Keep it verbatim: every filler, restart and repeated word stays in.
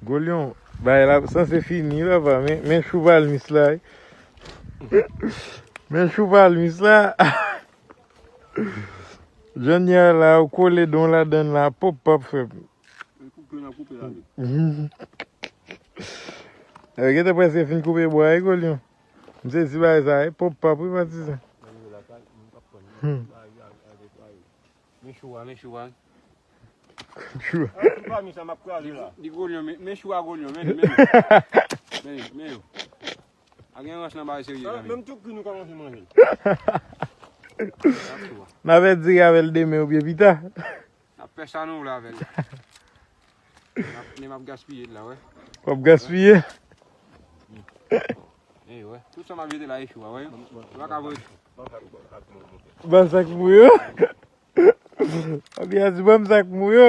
Golyon, bay la sanse fini, papa. Men, men chou palmis la, wi. Men chou palmis la. Janyè la, ou kole don ladan la, pop, pop, frè m. Koupe, n ap koupe la, wi. Yo gentan prèske fin koupe bwa, wi, Golyon. M sezi bagay sa, wi, pop, pop, wi, patizan. Hmm. Men chou a, men chou a. Chou. Ah, tout pami sa m ap kraze la. Di Golyon, men, men chou a Golyon, men, men. Men, men yo. A gen rans nan bagay serye, ah, zanmi. Menm tout ki nou kòmanse manje. N a fè diri avè l demen oubyen pita. N ap fè sa nou vle avè l. N ap, men m ap gaspiye l la, wè. W ap gaspiye? Ey, wè. Tout sa m ap jete la, e chou a, wè. Ou pa ka voye. Ban sak mou yo. Abya di ban m sak mou yo.